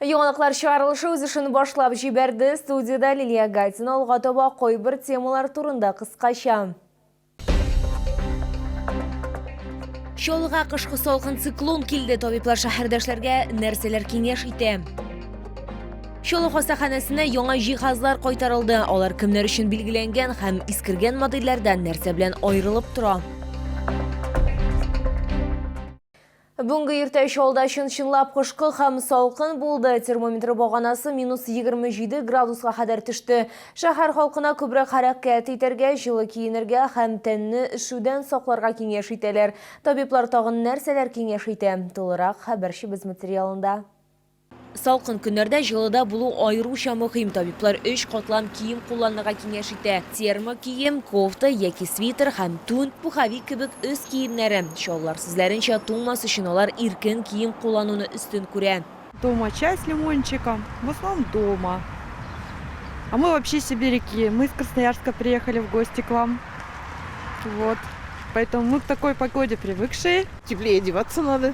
Яңалыклар чыгарылышы үз эшен башлап җибәрде. Студиядә Лилия Гатина алга таба кайбер темалар турында кыскача. Чаллыга кышкы салкын циклон килде. Табиблар шәһәрдәшләргә нәрсәләр киңәш итә? Чаллы хастаханәсенә яңа җиһазлар кайтарылды. Алар кемнәр өчен билгеләнгән һәм искергән модельләрдән нәрсә белән аерылып тора? Бүгенге иртә Чаллыда чын-чынлап кышкы һәм салкын булды. Термометр баганасы минус 27 градуска кадәр төште. Шәһәр халкына күбрәк хәрәкәт итәргә, җылы киенергә һәм тәнне өшүдән сакларга киңәш итәләр. Табиблар тагын нәрсәләр киңәш итә? Тулырак хәбәрчебез материалында. Салкын көннәрдә җылыда булу аеруча мөһим. Табиблар өч катлам кием кулланырга киңәш итә, термокием, кофта яки свитер һәм тун, пуховик кебек өс киемнәре. Чаллылар сүзләренчә, туңмас өчен алар иркен кием куллануны өстен күрә. Дома чай с лимончиком, в основном дома. А мы вообще сибиряки, мы из Красноярска приехали в гости к вам. Вот. Поэтому мы к такой погоде привыкшие. Теплее одеваться надо.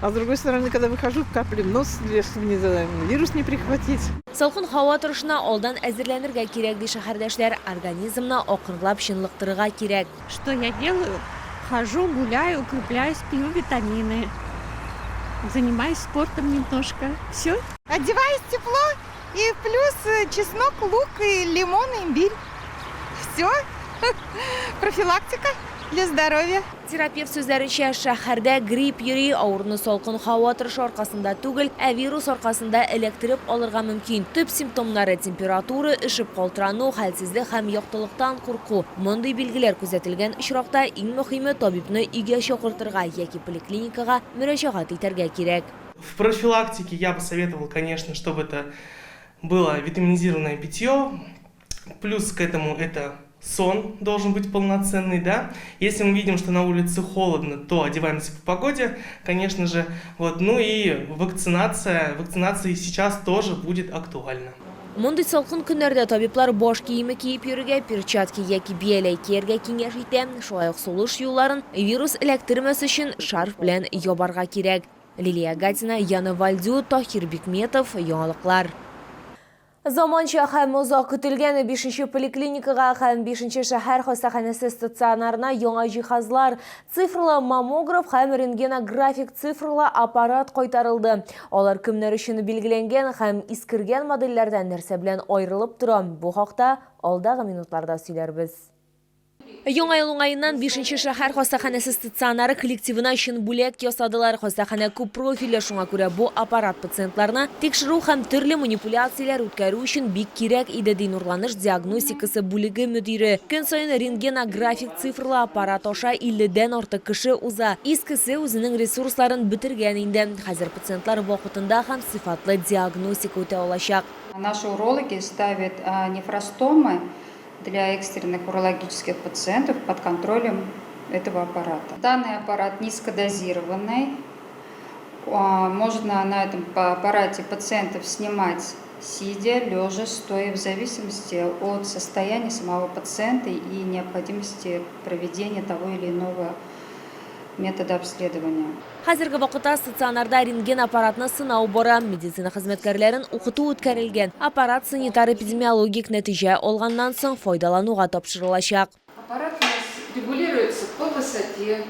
А с другой стороны, когда выхожу, капли в нос, чтобы не за вирус не прихватить. Салкын һава торышына алдан әзерләнергә кирәк, ди шәһәрдәшләр. Организмны акрынлап чынлыктырырга кирәк. Что я делаю? Хожу, гуляю, укрепляюсь, пью витамины. Занимаюсь спортом немножко. Все. Одеваюсь тепло и плюс э, чеснок, лук и лимон, и имбирь. Все. Профилактика для здоровья. Терапевт сүзләренчә, шәһәрдә грипп йөри, авыруны салкын һава торышы аркасында түгел, ә вирус аркасында эләктереп алырга мөмкин. Төп симптомнары, температура, өшеп калтырану, хәлсезлек һәм яктылыктан курку. Мондый билгеләр күзәтелгән очракта, иң мөһиме, табибны өйгә чакыртырга яки поликлиникага мөрәҗәгать итәргә кирәк. В профилактике я бы советовал, конечно, чтобы это было витаминизированное питье, Плюс к этому это сон должен быть полноценный, да. Если мы видим, что на улице холодно, то одеваемся по погоде, конечно же. Вот. Ну и вакцинация, вакцинация сейчас тоже будет актуальна. Мондый салкын көннәрдә табиблар баш киеме киеп йөрергә, перчатки яки бияләй кияргә киңәш итә. Шулай ук сулыш юлларын вирус эләктермәс өчен шарф белән ябарга кирәк. Лилия Гатина, Яна Вальдю, Таһир Бикметов, Яңалыклар. Заманча һәм озак көтелгән бишенче поликлиникага һәм бишенче шәһәр хастаханәсе стационарына яңа җиһазлар, цифрлы маммограф һәм рентгенографик цифрлы аппарат кайтарылды. Алар кемнәр өчен билгеләнгән һәм искергән модельләрдән нәрсә белән аерылып тора? Бу хакта алдагы минутларда сөйләрбез. Яңа ел уңаеннан бишенче шәһәр хастаханәсе стационары коллективына чын бүләк ясадылар. Хастаханә күп профильле, шуңа күрә бу аппарат пациентларны тикшерү һәм төрле манипуляцияләр үткәрү өчен бик кирәк иде, ди нурланыш диагностикасы бүлеге мөдире. Көн саен рентгенографик цифрлы аппарат аша 50 дән артык кеше уза. Искесе үзенең ресурсларын бетергән инде. Хәзер пациентлар вакытында һәм сыйфатлы диагностика үтә алачак. Наши урологи ставят нефростомы для экстренных урологических пациентов под контролем этого аппарата. Данный аппарат низкодозированный. Можно на этом аппарате пациентов снимать сидя, лежа, стоя, в зависимости от состояния самого пациента и необходимости проведения того или иного метода обследования. Хәзерге вакытта стационарда рентген аппаратны сынау бара. Медицина хезмәткәрләрен укыту үткәрелгән. Аппарат санитар-эпидемиологик нәтиҗә алганнан соң файдалануга тапшырылачак. Аппарат у нас регулируется по высоте.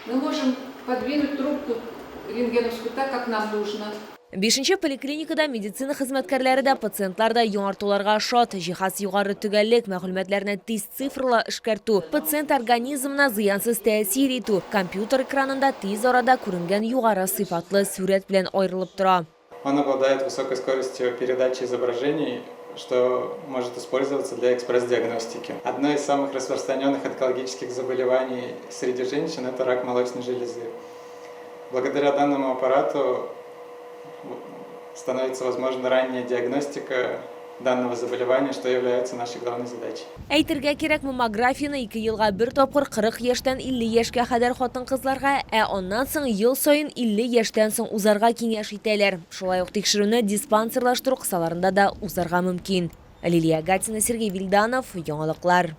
Мы можем подвинуть трубку рентгеновскую так, как нам нужно. Бишенче поликлиникада медицина хезмәткәрләре дә, пациентлар да яңартуларга шат. Җиһаз югары төгәллек, мәгълүматларны тиз цифрлы эшкәртү, пациент организмына зыянсыз тәэсир итү, компьютер экранында тиз арада күренгән югары сыйфатлы сурәт белән аерылып тора. Он обладает высокой скоростью передачи изображений, что может использоваться для экспресс-диагностики. Одно из самых распространенных онкологических заболеваний среди женщин – это рак молочной железы. Благодаря данному аппарату становится возможна ранняя диагностика данного заболевания, что является нашей главной задачей. Әйтергә кирәк, маммографияне ике елга бер тапкыр 40 яшьтән 50 яшькә кадәр хатын-кызларга, ә аннан соң ел саен 50 яшьтән соң узарга киңәш итәләр. Шулай ук тикшерүне диспансерлаштыру кысаларында да узарга мөмкин. Лилия Гатина, Сергей Вильданов, Яңалыклар.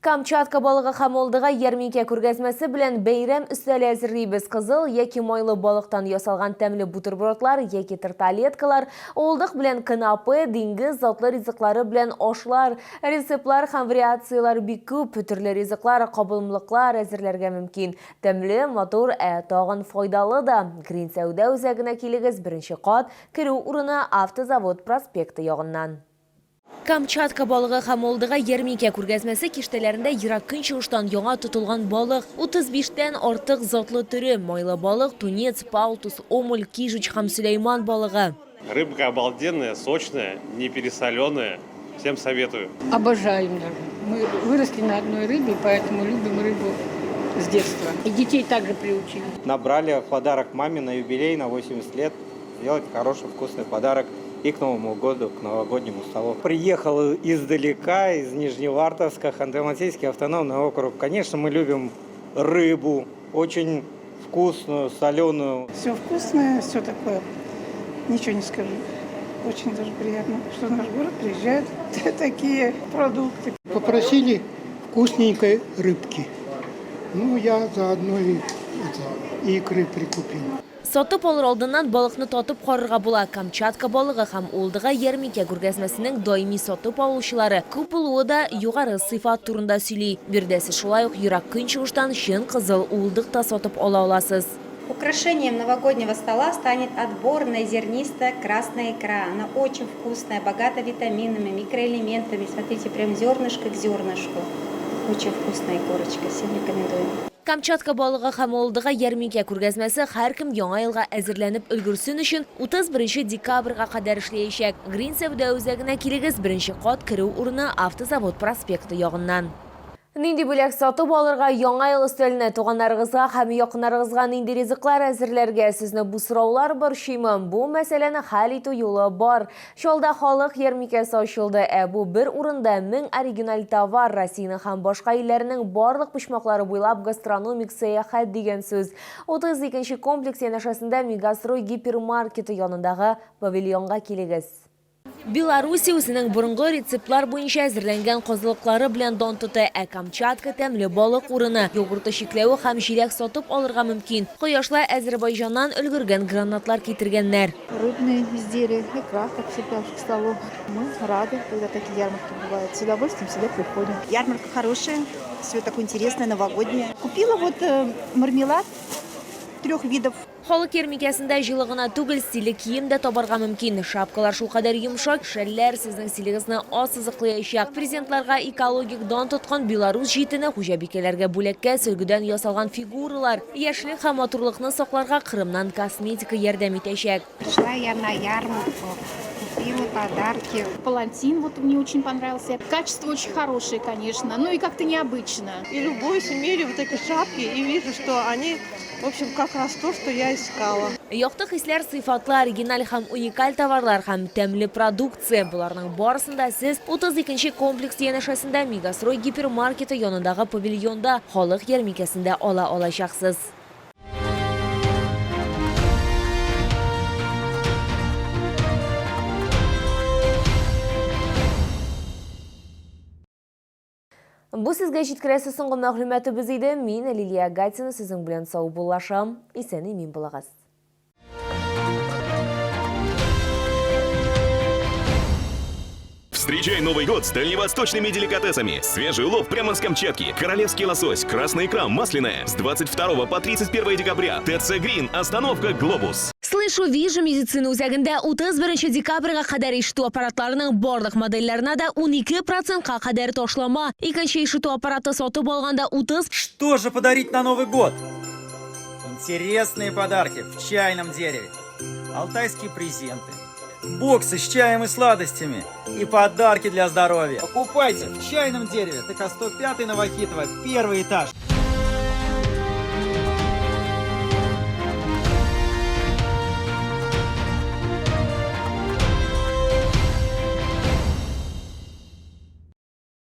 Камчатка балыгы һәм уылдыгы ярминкә күргәзмәсе белән бәйрәм өстәле әзерлибез. Кызыл яки майлы балыктан ясалган тәмле бутербродлар яки тарталеткалар, уылдык белән канапе, диңгез затлы ризыклары белән ашлар. Рецептлар һәм вариацияләр бик күп, төрле ризыклар, кабымлыклар әзерләргә мөмкин. Тәмле, матур, ә тагын файдалы да. Грин сәүдә үзәгенә килегез, беренче кат, керү урыны Автозавод проспекты ягыннан. Камчатка балыгы һәм Олдыга ярминкә күргәзмәсе киштәләрендә Ерак Көнчыгыштан яңа тотылган балык, 35 тән артык затлы төре, майлы балык, тунец, палтус, омуль, кижуч һәм сөләйман балыгы. Рыбка обалденная, сочная, не пересоленная. Всем советую. Обожаем даже. Мы выросли на одной рыбе, поэтому любим рыбу с детства. И детей также приучили. Набрали в подарок маме на юбилей, на 80 лет. Сделать хороший вкусный подарок и к Новому году, к новогоднему столу. Приехал издалека, из Нижневартовска, Ханты-Мансийский автономный округ. Конечно, мы любим рыбу, очень вкусную, соленую. Все вкусное, все такое, ничего не скажу. Очень даже приятно, что в наш город приезжают такие продукты. Попросили вкусненькой рыбки. Ну, я заодно и это, икры прикупил. Сатып алыр алдыннан балыкны татып карарга була. Камчатка балыгы һәм уылдыгы ярминкә күргәзмәсенең даими сатып алучылары күп булуы да югары сыйфат турында сөйли. Биредә сез шулай ук Ерак Көнчыгыштан чын кызыл уылдык та сатып ала аласыз. Украшением новогоднего стола станет отборная зернистая красная икра. Она очень вкусная, богата витаминами, микроэлементами. Смотрите, прям зернышко к зернышку. Очень вкусная икорочка, всем рекомендую. Камчатка балыгы һәм уылдыгы ярминкә күргәзмәсе һәркем Яңа елга әзерләнеп өлгерсен өчен 31 декабрьгә кадәр эшләячәк. Грин сәүдә үзәгенә килегез, беренче кат керү урыны Автозавод проспекты ягыннан. Нинди бүләк сатып алырга, Яңа ел өстәленә туганнарыгызга һәм якыннарыгызга нинди ризыклар әзерләргә, сезне бу сораулар борчыймы? Бу мәсьәләне хәл итү юлы бар. Чаллыда халык ярмикәсе ачылды, ә бу бер урында 1000 оригиналь товар, Россиянең һәм башка илләрнең барлык почмаклары буйлап гастрономик сәяхәт дигән сүз. 32 нче комплекс янәшәсендә Мегастрой гипермаркеты янындагы павильонга килегез. Белоруссия үзенең борынгы рецептлар буенча әзерләнгән казылыклары белән дан тота, ә Камчатка тәмле балык урыны, йогурты чикләве һәм җиләк сатып алырга мөмкин. Кояшлы Әзербайҗаннан өлгергән гранатлар китергәннәр. Рыбные изделия, икра, как всегда, к столу. Мы рады, когда такие ярмарки бывают. С удовольствием всегда приходим. Ярмарка хорошая, все такое интересное, новогоднее. Купила вот мармелад трех видов. Халык ярминкәсендә җылы гына түгел, стильле кием дә табарга мөмкин. Шапкалар шулкадәр йомшак, шәлләр сезнең стилегезне ассызыклыячак. Презентларга экологик дан тоткан белорус җитене, хуҗабикәләргә бүләккә сөлгедән ясалган фигуралар, яшьлек һәм матурлыкны сакларга Кырымнан косметика ярдәм итәчәк. Пришла я на ярмарку, купила подарки. Палантин вот мне очень понравился. Качество очень хорошее, конечно, ну и как-то необычно. И любуюсь, и меряю вот эти шапки, и вижу, что они, в общем, как раз то, что я искала. Якты хисләр, сыйфатлы, оригиналь һәм уникаль товарлар һәм тәмле продукция. Боларның барысын да сез 32 нче комплекс янәшәсендә Мегастрой гипермаркеты янындагы павильонда халык ярминкәсендә ала алачаксыз. Бу сезгә җиткерәсе соңгы мәгълүматыбыз иде. Мин Лилия Гатина сезнең белән саубуллашам. Исән-имин булыгыз. Встречай Новый год с дальневосточными деликатесами. Свежий улов прямо с Камчатки. Королевский лосось, красная икра, масляная. С 22 по 31 декабря. ТЦ Грин. Остановка Глобус. Слышу, вижу медицина үзәгендә 31 декабрьгә кадәр ишетү аппаратларының барлык модельләренә дә 12 процентка кадәр ташлама. Икенче ишетү аппараты сатып алганда 30 Что же подарить на Новый год? Интересные подарки в чайном дереве. Алтайские презенты. Боксы с чаем и сладостями. И подарки для здоровья. Покупайте в чайном дереве. ТК 105 Новохитово, первый этаж.